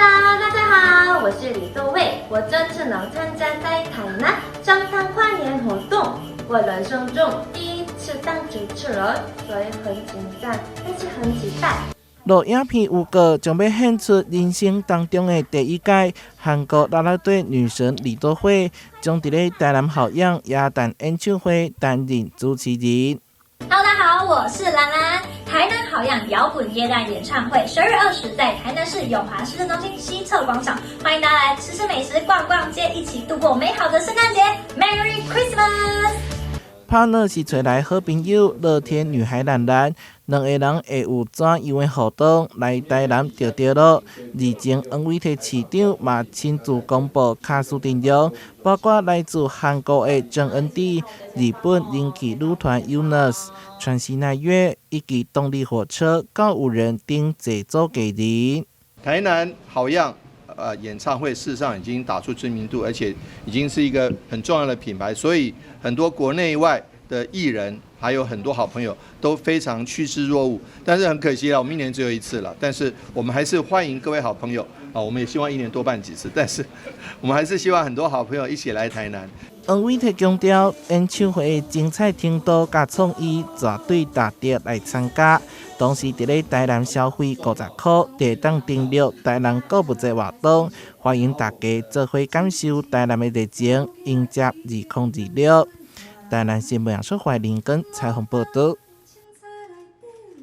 Hello，大家好，我是李多慧，我這次能參加在台南聖誕跨年活動，我人生中第一次當主持人，所以很緊張，但是很期待。錄影片預告將欲獻出人生當中的第一屆韓國啦啦隊女神李多慧，將佇咧台南好樣耶誕演唱會擔任主持人。 Hello，大家好，我是蘭蘭。台南好樣搖滾耶誕演唱會，12月20在台南市永華市政中心西側廣場，歡迎大家來吃吃美食、逛逛街，一起度過美好的聖誕節。Merry Christmas！拍檔是揣來好朋友樂天女孩蘭蘭，兩个人會有怎樣的互動來台南著著囉。而前黃偉哲市長嘛親自公布卡司陣容，包括來自韓國的鄭恩地、日本人氣女團 UNUS、川崎奈月以及動力火車告五人等濟組藝人。台南好樣演唱會事實上已經打出知名度，而且已經是一個很重要的品牌，所以很多國內外的藝人，還有很多好朋友都非常趨之若鶩。但是很可惜啦，我們一年只有一次了。但是我們還是歡迎各位好朋友啊，我們也希望一年多辦幾次，但是我們還是希望很多好朋友一起來台南。黃偉哲強調，演唱會的精彩程度佮創意絕對值得來參加。同時，佇咧台南消費50箍，就會當登錄台南購物節活動，歡迎大家做伙感受台南的熱情，迎接2026。台南新聞楊淑懷林跟採訪報導。